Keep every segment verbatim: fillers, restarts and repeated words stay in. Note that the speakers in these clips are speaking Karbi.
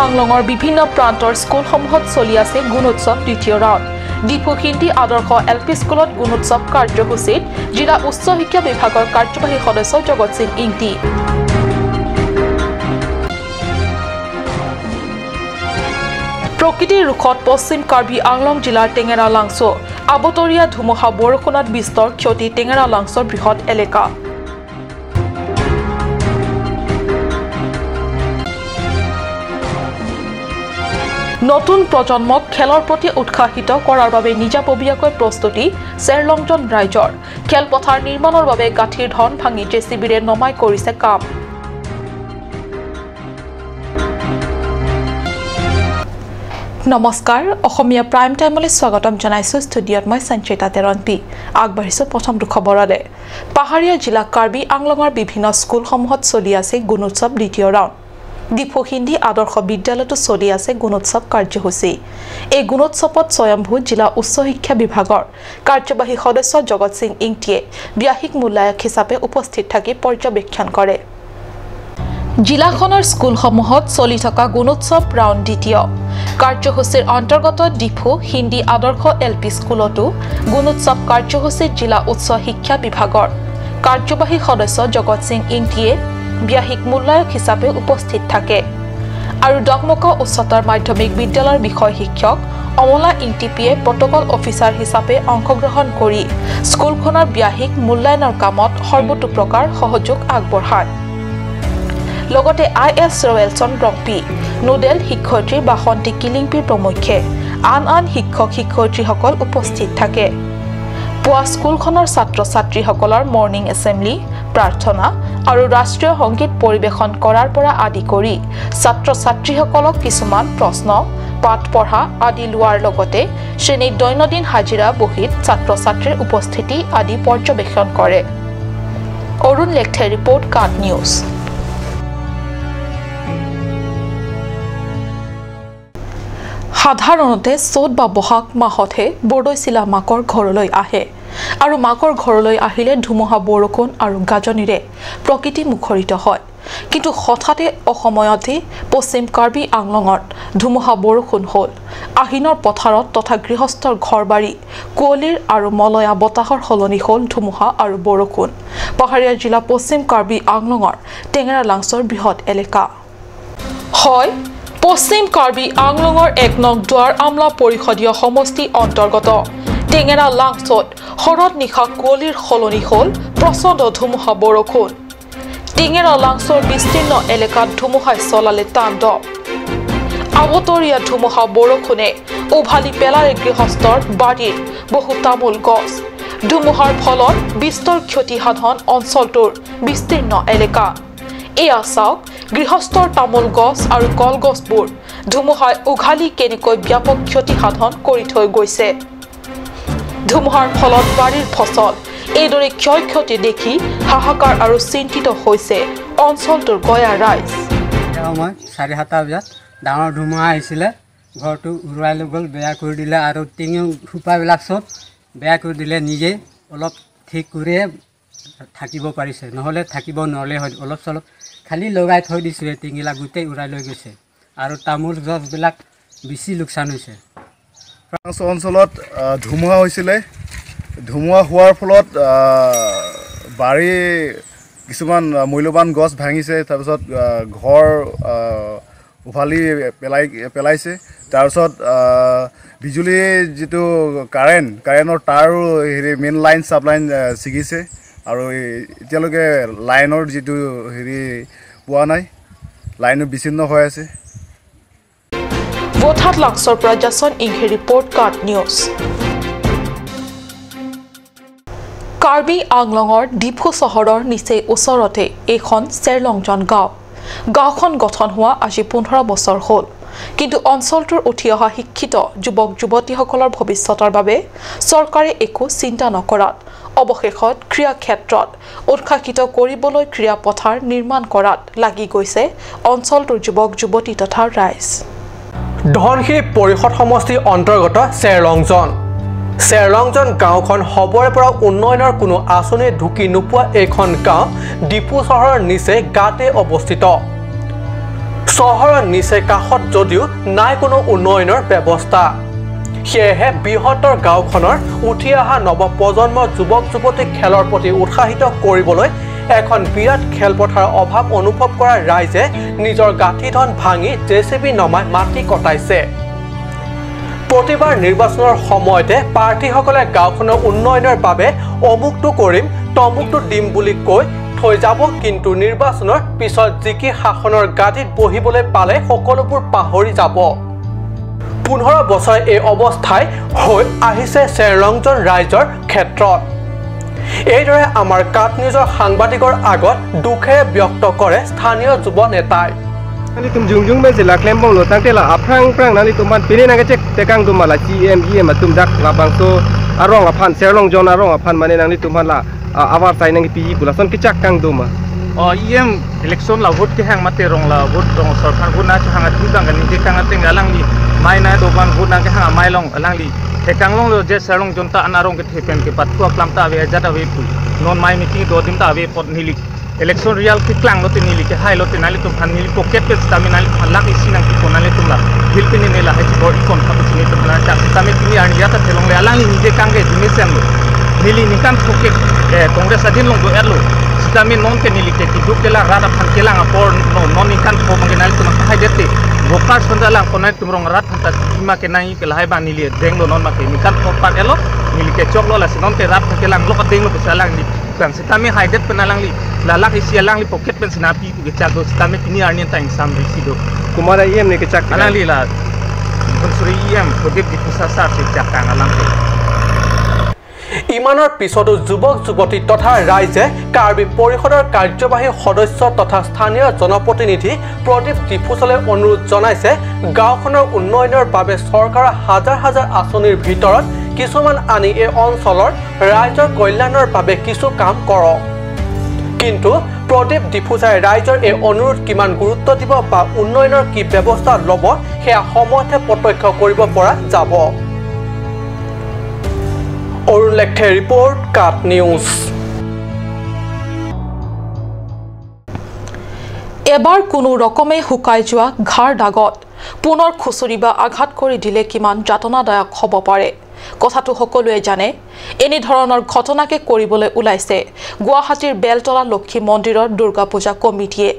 আংলঙৰ বিভিন্ন প্ৰান্তৰ স্কুলসমূহত চলি আছে গুণোৎসৱ দ্বিতীয় ৰাউণ্ড। ডিফু হিন্দী আদৰ্শ এল পি স্কুলত গুণোৎসৱ কাৰ্যসূচীত জিলা উচ্চ শিক্ষা বিভাগৰ কাৰ্যবাহী সদস্য জগত সিং ইংতি। প্ৰকৃতিৰ ৰোষত পশ্চিম কাৰ্বি আংলং জিলাৰ টেঙেৰা লাংচ। আবতৰীয়া ধুমুহা বৰষুণত বিস্তৰ ক্ষতি টেঙেৰা লাংচৰ বৃহৎ এলেকা। নতুন প্ৰজন্মক খেলৰ প্ৰতি উৎসাহিত কৰাৰ বাবে নিজাববীয়াকৈ প্ৰস্তুতি চেৰলংজন ৰাইজৰ। খেলপথাৰ নিৰ্মাণৰ বাবে গাঁঠিৰ ধন ভাঙি জে চি বিৰে নমাই কৰিছে কাম। নমস্কাৰ, অসমীয়া প্ৰাইম টাইমলৈ স্বাগতম জনাইছো। ষ্টুডিঅ'ত মই সঞ্চিতা তেৰণপি। আগবাঢ়িছো প্ৰথমটো খবৰলৈ। পাহাৰীয়া জিলা কাৰ্বি আংলঙৰ বিভিন্ন স্কুলসমূহত চলি আছে গুণোৎসৱ দ্বিতীয় ৰাউণ্ড। ডিফু হিন্দী আদৰ্শ বিদ্যালয়তো চলি আছে গুণোৎসৱ কাৰ্যসূচী। এই গুণোৎসৱত স্বয়ম্ভূ জিলা উচ্চ শিক্ষা বিভাগৰ কাৰ্যবাহী সদস্য জগত সিং ইংতিয়ে ব্যাসিক মূল্যায়ক হিচাপে উপস্থিত থাকি পৰ্যবেক্ষণ কৰে। জিলাখনৰ স্কুলসমূহত চলি থকা গুণোৎসৱ ৰাউণ্ড দ্বিতীয়। কাৰ্যসূচীৰ অন্তৰ্গত ডিফু হিন্দী আদৰ্শ এল পি স্কুলতো গুণোৎসৱ কাৰ্যসূচীত জিলা উচ্চ শিক্ষা বিভাগৰ কাৰ্যবাহী সদস্য জগত সিং ইংতিয়ে ব্যাসিক মূল্যায়ক হিচাপে উপস্থিত থাকে। আৰু ডকমকা উচ্চতৰ মাধ্যমিক বিদ্যালয়ৰ বিষয় শিক্ষক অমলা ইংতিপিয়ে প্ৰট'কল অফিচাৰ হিচাপে অংশগ্ৰহণ কৰি স্কুলখনৰ ব্যাসিক মূল্যায়নৰ কামত সৰ্বতোপ্ৰকাৰ সহযোগ আগবঢ়ায়। লগতে আই এছ ৰয়েলছন ৰংপি, নোডেল শিক্ষয়িত্ৰী বাসন্তী কিলিংপি প্ৰমুখ্যে আন আন শিক্ষক শিক্ষয়িত্ৰীসকল উপস্থিত থাকে। পুৱা স্কুলখনৰ ছাত্ৰ ছাত্ৰীসকলৰ মৰ্ণিং এছেম্বলি, প্ৰাৰ্থনা আৰু ৰাষ্ট্ৰীয় সংগীত পৰিৱেশন কৰাৰ পৰা আদি কৰি ছাত্ৰ ছাত্ৰীসকলক কিছুমান প্ৰশ্ন, পাঠ পঢ়া আদি লোৱাৰ লগতে শ্ৰেণীত দৈনন্দিন হাজিৰা বহীত ছাত্ৰ ছাত্ৰীৰ উপস্থিতি আদি পৰ্যবেক্ষণ কৰে। অৰুণ লেকথেৰ ৰিপৰ্ট, কাট নিউজ। সাধাৰণতে চ'ত বা বহাগ মাহতহে বৰদৈচিলা মাকৰ ঘৰলৈ আহে আৰু মাকৰ ঘৰলৈ আহিলে ধুমুহা বৰষুণ আৰু গাজনিৰে প্ৰকৃতি মুখৰিত হয়। কিন্তু হঠাতে অসময়তে পশ্চিম কাৰ্বি আংলঙত ধুমুহা বৰষুণ হ'ল। আহিনৰ পথাৰত তথা গৃহস্থৰ ঘৰ বাৰী, কুঁৱলীৰ আৰু মলয়া বতাহৰ সলনি হ'ল ধুমুহা আৰু বৰষুণ। পাহাৰীয়া জিলা পশ্চিম কাৰ্বি আংলঙৰ টেঙেৰা লাংচৰ বৃহৎ এলেকা। হয়, পশ্চিম কাৰ্বি আংলঙৰ এক নং দুৱাৰ আমলা পৰিষদীয় সমষ্টি অন্তৰ্গত টেঙেৰা লাংচত শৰত নিশা কুঁৱলীৰ সলনি হ'ল প্ৰচণ্ড ধুমুহা বৰষুণ। টেঙেৰা লাংচৰ বিস্তীৰ্ণ এলেকাত ধুমুহাই চলালে তাণ্ডৱ। আবতৰীয়া ধুমুহা বৰষুণে উভালি পেলালে গৃহস্থৰ বাৰীৰ বহু তামোল গছ। ধুমুহাৰ ফলত বিস্তৰ ক্ষতি সাধন অঞ্চলটোৰ বিস্তীৰ্ণ এলেকা। এয়া চাওক, গৃহস্থৰ তামোল গছ আৰু কলগছবোৰ ধুমুহাই উঘালি কেনেকৈ ব্যাপক ক্ষতি সাধন কৰি থৈ গৈছে। ধুমুহাৰ ফলত বাৰীৰ ফচল এইদৰে ক্ষয় ক্ষতি দেখি হাহাকাৰ আৰু চিন্তিত হৈছে অঞ্চলটোৰ গঞা ৰাইজ। এতিয়া সময় চাৰে সাতটা বজাত ডাঙৰ ধুমুহা আহিছিলে, ঘৰটো উৰুৱাই লৈ গ'ল, বেয়া কৰি দিলে আৰু টিঙি সোপাবিলাক চব বেয়া কৰি দিলে। নিজে অলপ ঠিক কৰিয়ে থাকিব পাৰিছে, নহ'লে থাকিব নোৱাৰিলে হয়। অলপ চলপ খালি লগাই থৈ দিছোঁ, এই টিঙিলা গোটেই উৰাই লৈ গৈছে আৰু তামোল গছবিলাক বেছি লোকচান হৈছে। ফ্ৰান্স অঞ্চলত, আহ, ধুমুহা হৈছিলে। ধুমুহা হোৱাৰ ফলত, আহ, বাৰী কিছুমান, আহ, মূল্যৱান গছ ভাঙিছে, তাৰপিছত, আহ, ঘৰ, আহ, উভালি পেলাই, পেলাইছে। তাৰপিছত, আহ, বিজুলী যিটো কাৰেণ্ট, কাৰেণ্টৰ তাৰো হেৰি মেইন লাইন, চাব লাইন, আহ, ছিগিছে আৰু এই এতিয়ালৈকে লাইনৰ যিটো হেৰি পোৱা নাই, লাইনো বিচ্ছিন্ন হৈ আছে। ভোথাত লাংচৰ পৰা জাচন ইংহে ৰিপৰ্ট, কাট নিউজ। কাৰ্বি আংলঙৰ ডিফু চহৰৰ নিচেই ওচৰতে এইখন চেৰলংজন গাঁও। গাঁওখন গঠন হোৱা আজি পোন্ধৰ বছৰ হ'ল। কিন্তু অঞ্চলটোৰ উঠি অহা শিক্ষিত যুৱক যুৱতীসকলৰ ভৱিষ্যতৰ বাবে চৰকাৰে একো চিন্তা নকৰাত অৱশেষত ক্ৰীড়া ক্ষেত্ৰত উৎসাহিত কৰিবলৈ ক্ৰীড়া পথাৰ নিৰ্মাণ কৰাত লাগি গৈছে অঞ্চলটোৰ যুৱক যুৱতী তথা ৰাইজ। ধনশিৰি পৰিষদ সমষ্টিৰ অন্তৰ্গত চেৰলংজন। চেৰলংজন গাঁওখন হবৰে পৰা উন্নয়নৰ কোনো আঁচনি ঢুকি নোপোৱা এইখন গাঁও ডিফু চহৰৰ নিচেই গাতে অৱস্থিত। চহৰৰ নিচেই কাষত যদিও নাই কোনো উন্নয়নৰ ব্যৱস্থা। সেয়েহে বৃহত্তৰ গাঁওখনৰ উঠি অহা নৱপ্ৰজন্মৰ যুৱক যুৱতীক খেলৰ প্ৰতি উৎসাহিত কৰিবলৈ এখন বিৰাট খেলপথাৰৰ অভাৱ অনুভৱ কৰা ৰাইজে নিজৰ গাঁঠি ধন ভাঙি জে চি বি নমাই মাটি কটাইছে। প্ৰতিবাৰ নিৰ্বাচনৰ সময়তে প্ৰাৰ্থীসকলে গাঁওখনৰ উন্নয়নৰ বাবে অমুকটো কৰিম, তমুকটো দিম বুলি কৈ থৈ যাব, কিন্তু নিৰ্বাচনৰ পিছত জিকি শাসনৰ গাদীত বহিবলৈ পালে সকলোবোৰ পাহৰি যাব। পোন্ধৰ বছৰ এই অৱস্থাই হৈ আহিছে চেৰলংজন ৰাইজৰ ক্ষেত্ৰত। এইদৰে আমাৰ কাট নিউজৰ সাংবাদিকৰ আগত দুখেৰে ব্যক্ত কৰে স্থানীয় যুৱ নেতাই। Nanglitum jongjong pen si la klembomlo tangte la aphrang phrang nanglitum aphan pine nangkechek tekang doma la C E M, E M atum dak labangso arong aphan, Serlongjon arong aphan mane nanglitum aphan la, ah, avar sai nangkipiji pu lason kechak kang doma. O E M election la vote kehang mate rong la vote rong sorkar vote nangkehang atum abang kaningje kang ateng alangli mai na do abang vote nangkehang amei along alangli thekang longlo je Serlongjon ta an arong kethe pen kepathu aklam ta ave ajat ave pu. Non mai meeting do adim ta ave apot neli election result keklang lote neli kehai lote nanglitum aphan neli pocket pen sitame nanglitum aphan lakh isi nangpipo nanglitum la. Bill pen neli lahai chibor-i kon khapu si nelitum aphan chak sitame pini arni ya ta thelongle alangli ningje kang ke jime senlo. Neli ningkan pocket, eh, Congress adin along do-etlo. Sitame non ke neli ke kiduk kelang rat aphan kelang apor no, non ningkan po mangke nanglitum aphan haidette. Vokar sonda lang ko nanglitum rong rat aphan ta kima kenang ke lahai abang neli denglo non mangke ningkan po par elo. Neli kechoklo lasi non ke rat aphan kelanglo denglo bisa alangli kang sitame haidet pen alangli la lakh isi alangli pocket pen si nangpi pu kechak do sitame pini arni ta ingsam risi do. Komat a E M ne kechak? Alangli la Dhansiri E M Pradip Diphusa sir si kechak kang alangli. ইমানৰ পিছতো যুৱক যুৱতী তথা ৰাইজে কাৰ্বি পৰিষদৰ কাৰ্যবাহী সদস্য তথা স্থানীয় জনপ্ৰতিনিধি প্ৰদীপ ডিফুচলৈ অনুৰোধ জনাইছে গাঁওখনৰ উন্নয়নৰ বাবে চৰকাৰৰ হাজাৰ হাজাৰ আঁচনিৰ ভিতৰত কিছুমান আনি এই অঞ্চলৰ ৰাইজৰ কল্যাণৰ বাবে কিছু কাম কৰক। কিন্তু প্ৰদীপ ডিফুচাই ৰাইজৰ এই অনুৰোধ কিমান গুৰুত্ব দিব বা উন্নয়নৰ কি ব্যৱস্থা ল'ব, সেয়া সময়তহে প্ৰত্যক্ষ কৰিব পৰা যাব। অৰুণ লেকথেৰ ৰিপৰ্ট, কাট নিউজ। এবাৰ কোনো ৰকমে শুকাই যোৱা ঘাৰ দাগত পুনৰ খুচুৰি বা আঘাত কৰি দিলে কিমান যাতনাদায়ক হ'ব পাৰে, কথাটো সকলোৱে জানে। এনেধৰণৰ ঘটনাকে কৰিবলৈ ওলাইছে গুৱাহাটীৰ বেলতলা লক্ষী মন্দিৰৰ দুৰ্গা পূজা কমিটিয়ে।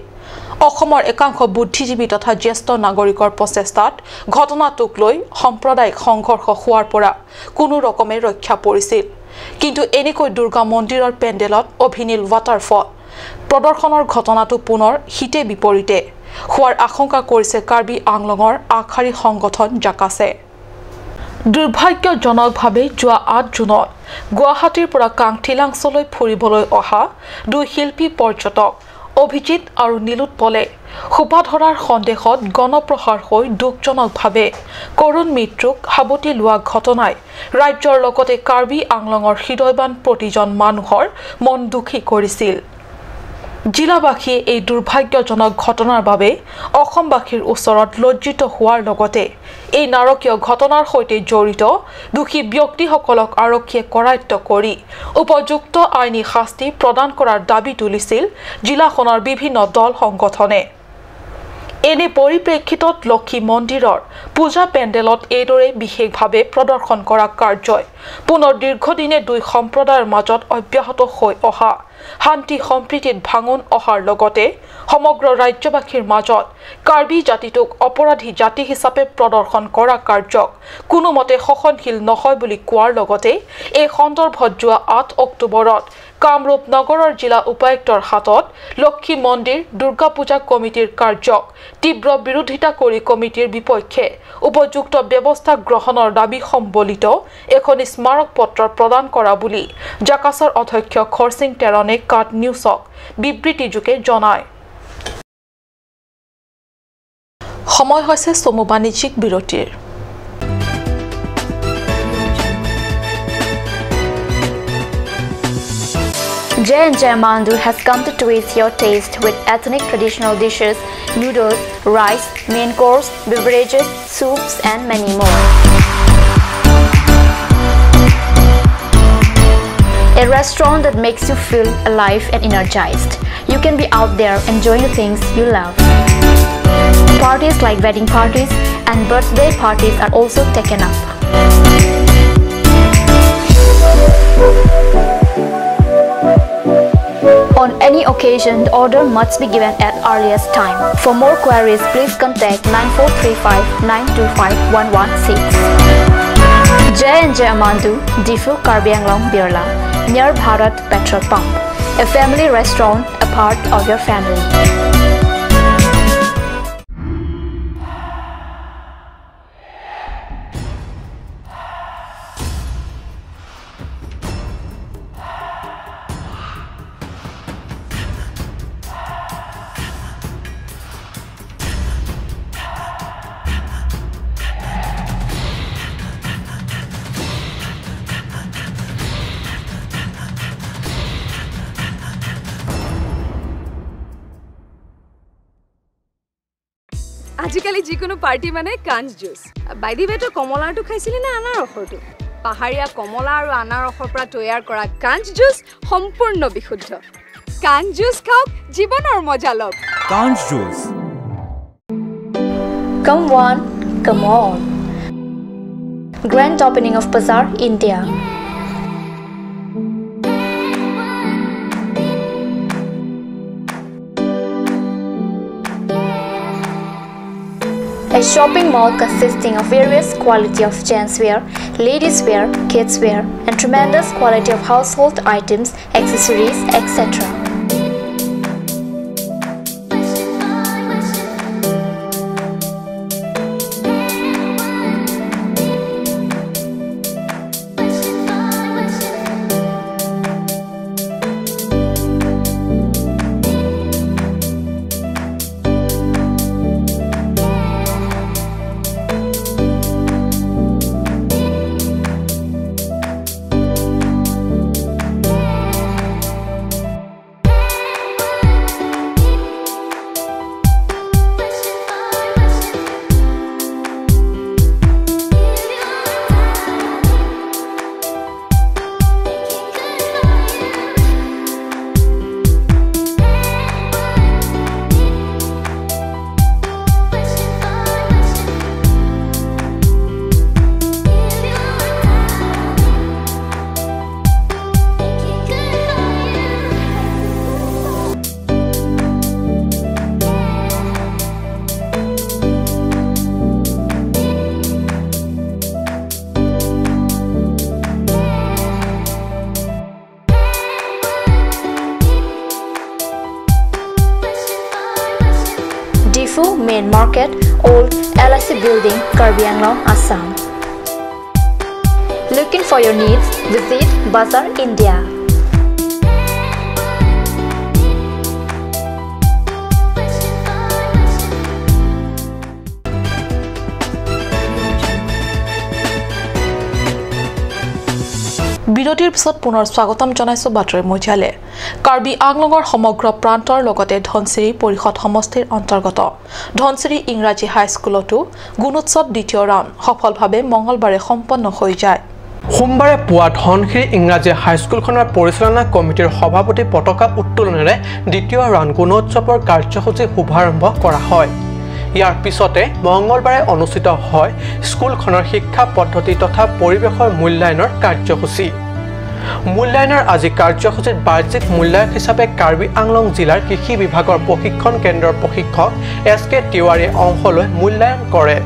অসমৰ একাংশ বুদ্ধিজীৱী তথা জ্যেষ্ঠ নাগৰিকৰ প্ৰচেষ্টাত ঘটনাটোক লৈ সাম্প্ৰদায়িক সংঘৰ্ষ হোৱাৰ পৰা কোনো ৰকমে ৰক্ষা পৰিছিল। কিন্তু এনেকৈ দুৰ্গা মন্দিৰৰ পেণ্ডেলত অভিনীল ৱাটাৰফল প্ৰদৰ্শনৰ ঘটনাটো পুনৰ হিতে বিপৰীতে হোৱাৰ আশংকা কৰিছে কাৰ্বি আংলঙৰ আগশাৰী সংগঠন জাকাছে। দুৰ্ভাগ্যজনকভাৱে যোৱা আঠ জুনত গুৱাহাটীৰ পৰা কাংথিলাংছলৈ ফুৰিবলৈ অহা দুই শিল্পী পৰ্যটক অভিজিত আৰু নীলোৎপলে সোপা ধৰাৰ সন্দেহত গণপ্ৰহাৰ হৈ দুখজনকভাৱে কৰুণ মৃত্যুক সাৱটি লোৱা ঘটনাই ৰাজ্যৰ লগতে কাৰ্বি আংলঙৰ হৃদয়ৱান প্ৰতিজন মানুহৰ মন দুখী কৰিছিল। জিলাবাসীয়ে এই দুৰ্ভাগ্যজনক ঘটনাৰ বাবে অসমবাসীৰ ওচৰত লজ্জিত হোৱাৰ লগতে এই নাৰকীয় ঘটনাৰ সৈতে জড়িত দোষী ব্যক্তিসকলক আৰক্ষীয়ে কৰায়ত্ব কৰি উপযুক্ত আইনী শাস্তি প্ৰদান কৰাৰ দাবী তুলিছিল জিলাখনৰ বিভিন্ন দল সংগঠনে। এনে পৰিপ্ৰেক্ষিতত লক্ষী মন্দিৰৰ পূজা পেণ্ডেলত এইদৰে বিশেষভাৱে প্ৰদৰ্শন কৰা কাৰ্যই পুনৰ দীৰ্ঘদিনে দুই সম্প্ৰদায়ৰ মাজত অব্যাহত হৈ অহা শান্তি সম্প্ৰীতিত ভাঙোন অহাৰ লগতে সমগ্ৰ ৰাজ্যবাসীৰ মাজত কাৰ্বি জাতিটোক অপৰাধী জাতি হিচাপে প্ৰদৰ্শন কৰা কাৰ্যক কোনোমতে সহনশীল নহয় বুলি কোৱাৰ লগতে এই সন্দৰ্ভত যোৱা আঠ অক্টোবৰত কামৰূপ নগৰৰ জিলা উপায়ুক্তৰ হাতত লক্ষী মন্দিৰ দুৰ্গা পূজা কমিটিৰ কাৰ্যক তীব্ৰ বিৰোধিতা কৰি কমিটিৰ বিপক্ষে উপযুক্ত ব্যৱস্থা গ্ৰহণৰ দাবী সম্বলিত এখন স্মাৰক পত্ৰ প্ৰদান কৰা বুলি জাকাছৰ অধ্যক্ষ খৰচিং তেৰণে কাট নিউজক বিবৃতিযোগে জনায়। সময় হৈছে চমু বাণিজ্যিক বিৰতিৰ। J and J Mandu has come to twist your taste with ethnic traditional dishes, noodles, rice, main course, beverages, soups, and many more. A restaurant that makes you feel alive and energized. You can be out there enjoying the things you love. Parties like wedding parties and birthday parties are also taken up. On any occasion, the order must be given at earliest time. For more queries, please contact nine four three five nine two five one one six. J and J Amandu, Diphu, Karbi Anglong, Birla, near Bharat Petrol Pump. A family restaurant, a part of your family. আজিকালি যিকোনো পাৰ্টি মানে কাঞ্চ juice. By the ৱে, তই কমলাৰটো খাইছিলি নে আনাৰসৰটো? পাহাৰীয়া কমলা আৰু আনাৰসৰ পৰা তৈয়াৰ কৰা কাঞ্চ জুচ সম্পূৰ্ণ বিশুদ্ধ। কাঞ্চ জুচ খাওক, জীৱনৰ মজা লওক। Kanch Juice. Come one, come all. Grand opening of Bazaar India. A shopping mall consisting of various quality of gents wear, ladies wear, kids wear, and tremendous quality of household items, accessories, et cetera. Diphu Main Market, Old L I C Building, Karbi Anglong, Assam. Looking for your needs? Visit Bazaar India. বিৰতিৰ পিছত পুনৰ স্বাগতম জনাইছো বাতৰি মজিয়ালে। কাৰ্বি আংলঙৰ সমগ্ৰ প্ৰান্তৰ লগতে ধনশিৰি পৰিষদ সমষ্টিৰ অন্তৰ্গত ধনশিৰি ইংৰাজী হাইস্কুলতো গুণোৎসৱ দ্বিতীয় ৰাউণ্ড সফলভাৱে মঙলবাৰে সম্পন্ন হৈ যায়। সোমবাৰে পুৱা ধনশিৰি ইংৰাজী হাইস্কুলখনৰ পৰিচালনা কমিটিৰ সভাপতি পতাকা উত্তোলনেৰে দ্বিতীয় ৰাউণ্ড গুণোৎসৱৰ কাৰ্যসূচী শুভাৰম্ভ কৰা হয়। ইয়াৰ পিছতে মঙলবাৰে অনুষ্ঠিত হয় স্কুলখনৰ শিক্ষা পদ্ধতি তথা পৰিৱেশৰ মূল্যায়নৰ কাৰ্যসূচী। মূল্যায়নৰ আজি কাৰ্যসূচীত বাহ্যিক মূল্যায়ক হিচাপে কাৰ্বি আংলং জিলাৰ কৃষি বিভাগৰ প্ৰশিক্ষণ কেন্দ্ৰৰ প্ৰশিক্ষক এছ কে তিৱাৰীয়ে অংশ লৈ মূল্যায়ন কৰে।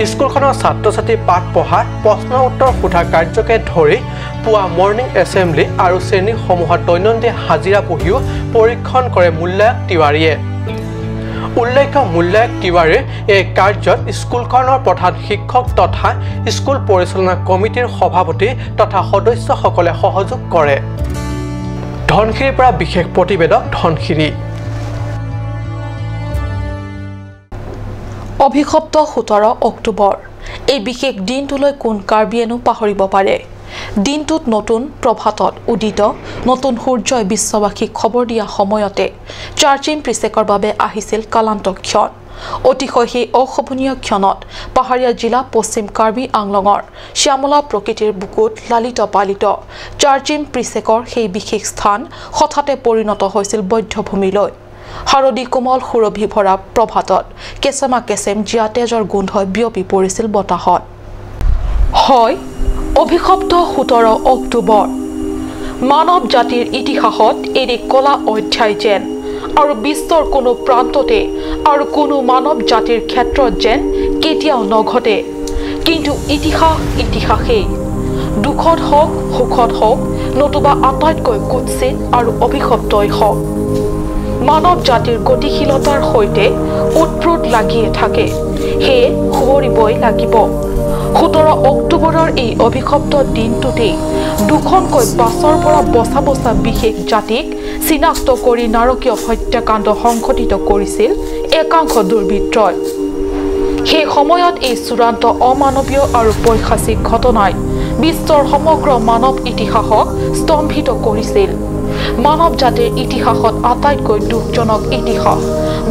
স্কুলখনৰ ছাত্ৰ-ছাত্ৰী পাঠ পঢ়া, প্ৰশ্ন উত্তৰ সোধা কাৰ্যকে ধৰি পুৱা মৰ্ণিং এছেম্বলি আৰু শ্ৰেণীসমূহত দৈনন্দিন হাজিৰা বহিও পৰীক্ষণ কৰে মূল্যায়ক তিৱাৰীয়ে। উল্লেখ্য, মূল্যায়ক তিৱাৰীৰ এই কাৰ্যত স্কুলখনৰ প্ৰধান শিক্ষক তথা স্কুল পৰিচালনা কমিটিৰ সভাপতি তথা সদস্যসকলে সহযোগ কৰে। ধনশিৰিৰ পৰা বিশেষ প্ৰতিবেদক ধনশিৰি। অভিশপ্ত সোতৰ অক্টোবৰ। এই বিশেষ দিনটোলৈ কোন কাৰ্বিয়েনো পাহৰিব পাৰে? দিনটোত নতুন প্ৰভাতত উদিত নতুন সূৰ্যই বিশ্ববাসীক খবৰ দিয়া সময়তে চাৰ্জিম প্ৰিচেকৰ বাবে আহিছিল কালান্ত ক্ষণ। অতিশয় সেই অশোভনীয় ক্ষণত পাহাৰীয়া জিলা পশ্চিম কাৰ্বি আংলঙৰ শ্যামলা প্ৰকৃতিৰ বুকুত লালিত পালিত চাৰ্জিম প্ৰিচেকৰ সেই বিশেষ স্থান হঠাতে পৰিণত হৈছিল বধ্যভূমিলৈ। হাৰদি কোমল সুৰভি ভৰা প্ৰভাতত কেচেমা কেচেম জীয়া তেজৰ গোন্ধই বিয়পি পৰিছিল বতাহত। হয়, অভিশপ্ত সোতৰ অক্টোবৰ। মানৱ জাতিৰ ইতিহাসত এনে কলা অধ্যায় যেন আৰু বিশ্বৰ কোনো প্ৰান্ততে আৰু কোনো মানৱ জাতিৰ ক্ষেত্ৰত যেন কেতিয়াও নঘটে। কিন্তু ইতিহাস ইতিহাসেই। দুখত হওক, সুখত হওক, নতুবা আটাইতকৈ কুৎসিত আৰু অভিশপ্তই হওক, মানৱ জাতিৰ গতিশীলতাৰ সৈতে ওতপ্ৰোত লাগিয়ে থাকে। সেয়ে সুঁৱৰিবই লাগিব। সোতৰ অক্টোবৰৰ এই অভিশপ্ত দিনটোতেই দুখনকৈ বাছৰ পৰা বচা বচা বিশেষ জাতিক চিনাক্ত কৰি নাৰকীয় হত্যাকাণ্ড সংঘটিত কৰিছিল একাংশ দুৰ্বৃত্তই। সেই সময়ত এই চূড়ান্ত অমানৱীয় আৰু পৈশাচিক ঘটনাই বিশ্বৰ সমগ্ৰ মানৱ ইতিহাসক স্তম্ভিত কৰিছিল। মানৱ জাতিৰ ইতিহাসত আটাইতকৈ দুখজনক ইতিহাস।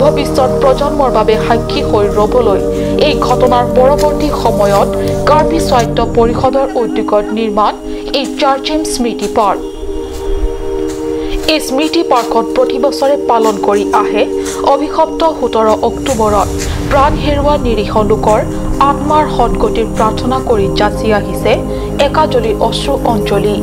ভৱিষ্যত প্ৰজন্মৰ বাবে সাক্ষী হৈ ৰবলৈ এই ঘটনাৰ পৰৱৰ্তী সময়ত কাৰ্বি স্বায়ত্ত পৰিষদৰ উদ্যোগত নিৰ্মাণ এই চাৰ্চিম স্মৃতি পাৰ্ক। এই স্মৃতি পাৰ্কত প্ৰতি বছৰে পালন কৰি আহে অভিশপ্ত সোতৰ অক্টোবৰত প্ৰাণ হেৰুওৱা নিৰীহ লোকৰ আত্মাৰ সদগতিৰ প্ৰাৰ্থনা কৰি যাচি আহিছে একাজলি অশ্ৰু অঞ্জলি।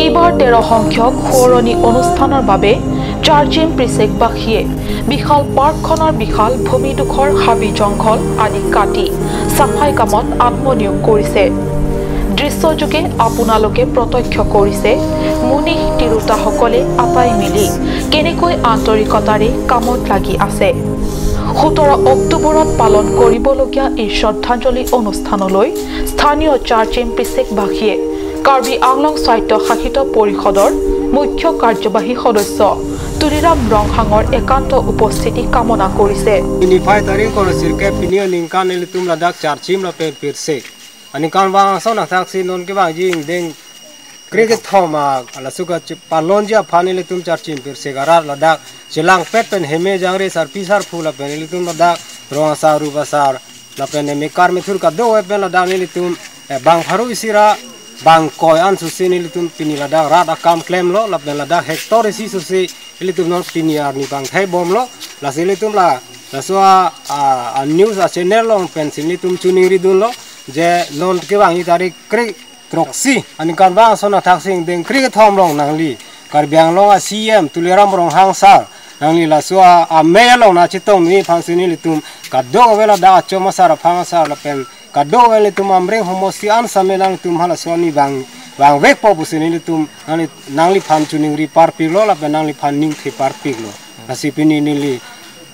এইবাৰ তেৰ সংখ্যক সোঁৱৰণি অনুষ্ঠানৰ বাবে চাৰ্চিম প্ৰিচেকবাসীয়ে বিশাল পাৰ্কখনৰ বিশাল ভূমিডোখৰ হাবি জংঘল আদি কাটি চাফাই কামত আত্মনিয়োগ কৰিছে। দৃশ্যযোগে আপোনালোকে প্ৰত্যক্ষ কৰিছে মুনি তিৰোতাসকলে আটাই মিলি কেনেকৈ আন্তৰিকতাৰে কামত লাগি আছে। সোতৰ অক্টোবৰত পালন কৰিবলগীয়া এই শ্ৰদ্ধাঞ্জলি অনুষ্ঠানলৈ স্থানীয় চাৰ্চিম প্ৰিচেকবাসীয়ে কাৰ্বি আংলং স্বায়ত্তশাসিত পৰিষদৰ মুখ্য কাৰ্যবাহী সদস্য তুলিৰাম ৰংহাঙৰ একান্ত উপস্থিতি কামনা কৰিছে। Pini phai tarik koro sirkep pini aningkan ilitum ladak charchim lapen pirsek. Aningkanvang ason athaksi non kevangji ingdeng krekethom a laso kachepalonji aphan ilitum charchim pirsek arat ladak chelangpet pen heme jangre sarpi sarpo lapen ilitum ladak rong asar rup asar lapen emekar methur kadokave pen ladak nelitum, eh, bang pharo isi ra bang koi an susi nelitum pini ladak rat akam klemlo lapen ladak hectare isi susi ilitum non pini arni bang thai bomlo. Lasi ilitum la laso a, a, a news a channel along pensi nelitum choningri dunlo je non kevangji tarik kre throksi aningkanvang ason athaksi ingdeng krekethom along nangli Karbi Anglong a C E M Tuliram Ronghang sir nangli laso a, amei along nangchetongdunji aphansi nelitum kadokave ladak achom asar aphang asar lapen kadokave ilitum Amreng homosti an same nangtum halaso arni vang vangvekpo pusi nelitum nangli nangliphan choningri parpiklo lapen nangliphan ningthe parpiklo. Lasi pini neli,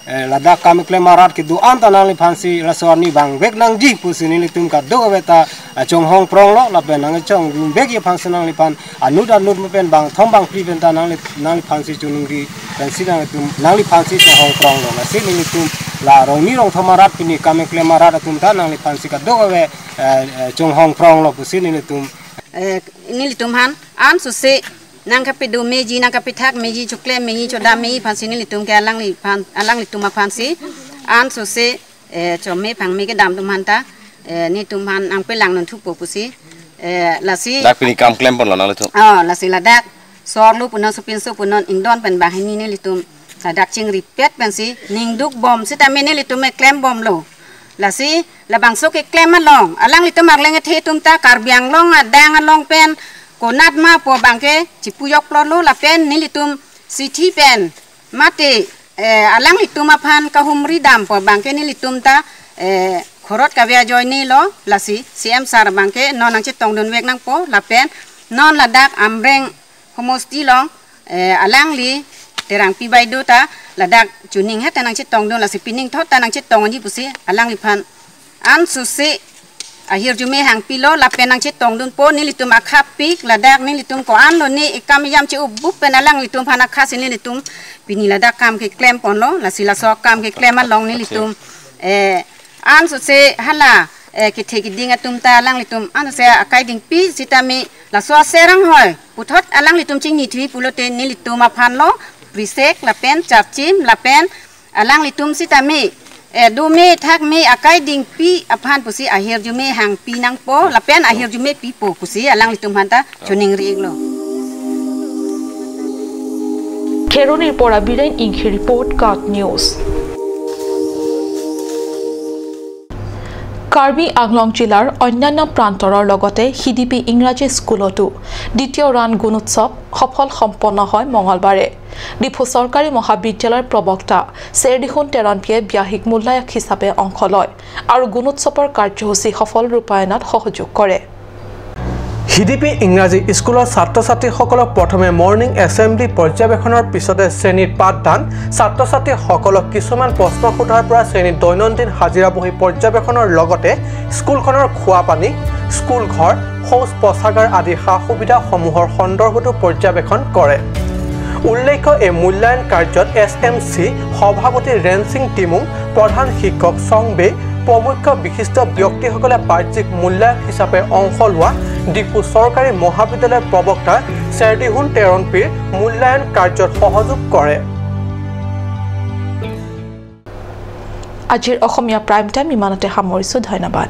eh, ladak kam keklem arat kedo-an ta nangliphansi laso arni vangvek nangji pusi nelitum kadokave ta, eh, chonghong pronglo lapen nangchongdunvekji aphansi nangliphan anut anut pen bangthom bangphli pen ta nangli nangliphansi choningri pensi nangtum nangliphansi chonghong pronglo. Lasi nelitum la rongni rongthom arat pini kam keklem arat atum ta nangliphansi kadokave, eh, eh, chonghong pronglo pusi nelitum. Eh, nelitum aphan an susi nangkapedo meji, nangkapethak meji, choklem meji, chodam meji aphansi nelitum ke alangliphan, alanglitum aphansi an susi, eh, chome phangme kedam atum aphan ta, eh, nelitum aphan nangpelang nangthupo pusi, eh, lasi. Dak pini kam klemponlo nanglitum. Oh, lasi ladak sorlo punon, sopinso punon, ingdon pen banghini nelitum ladak chingripet pensi ningduk bom sitame nelitum keklem bomlo. Lasi labangso keklem along alanglitum arleng ethe atum ta Karbi Anglong adang along pen konat ma pu abangke chipujokplotlo lapen nelitum sithi pen mate, eh, alanglitum aphan kahumri dampo abangke nelitum ta, eh, khorot kave ajoinelo. Lasi C E M sir abangke non nangchetongdunvek nangpo lapen non ladak Amreng homosti along, eh, alangli Terangpi Baideo ta ladak chuning het ta nangchetongdun, lasi pining thot ta nangchetongji pusi alangliphan an susi ahirjume hangpilo lapen nangchetongdunpo. Nelitum akhapik ladak nelitum ko-anlo ne ekam ejam che-ubup pen alanglitum aphan akhasi nelitum pini ladak kam keklemponlo. Lasi laso kam keklem along nelitum, eh, an susi hala, eh, kethe keding atum ta alanglitum an susi akai dingpi sitame laso aser anghoi puthot alanglitum chingnithui pulote nelitum aphanlo prisek lapen charchim lapen alanglitum sitame, eh, dome thakme akai dingpi aphan pusi ahirjume hangpi nangpo lapen ahirjume pipo pusi alanglitum aphan ta choningri-iklo. খেৰণিৰ পৰা বীৰেণ ইংখী report, কাট নিউজ। কাৰ্বি আংলং জিলাৰ অন্যান্য প্ৰান্তৰৰ লগতে হিডিপি ইংৰাজী স্কুলতো দ্বিতীয় ৰাউণ্ড গুণোৎসৱ সফল সম্পন্ন হয় মঙলবাৰে। ডিফু চৰকাৰী মহাবিদ্যালয়ৰ প্ৰবক্তা চেৰডিহুন তেৰণপিয়ে বিয়াহিক মূল্যায়ক হিচাপে অংশ লয় আৰু গুণোৎসৱৰ কাৰ্যসূচী সফল ৰূপায়ণত সহযোগ কৰে। হিডিপি ইংৰাজী স্কুলৰ ছাত্ৰ-ছাত্ৰীসকলক প্ৰথমে মৰ্ণিং এছেম্বলি পৰ্যবেক্ষণৰ পিছতে শ্ৰেণীত পাঠদান, ছাত্ৰ-ছাত্ৰীসকলক কিছুমান প্ৰশ্ন সোধাৰ পৰা শ্ৰেণীত দৈনন্দিন হাজিৰা বহী পৰ্যবেক্ষণৰ লগতে স্কুলখনৰ খোৱা পানী, স্কুল ঘৰ, শৌচ প্ৰস্ৰাগাৰ আদি সা-সুবিধাসমূহৰ সন্দৰ্ভতো পৰ্যবেক্ষণ কৰে। উল্লেখ্য, এই মূল্যায়ন কাৰ্যত এছ এম চি সভাপতি ৰেনসিং টিমুং, প্ৰধান শিক্ষক চং বে, প্ৰমুখ্য বিশিষ্ট ব্যক্তিসকলে বাহ্যিক মূল্যায়ক হিচাপে অংশ লোৱা ডিফু চৰকাৰী মহাবিদ্যালয়ৰ প্ৰবক্তা চেৰডিহুন তেৰণপিৰ মূল্যায়ন কাৰ্যত সহযোগ কৰে। আজিৰ অসমীয়া প্ৰাইম টাইম ইমানতে সামৰিছো। ধন্যবাদ।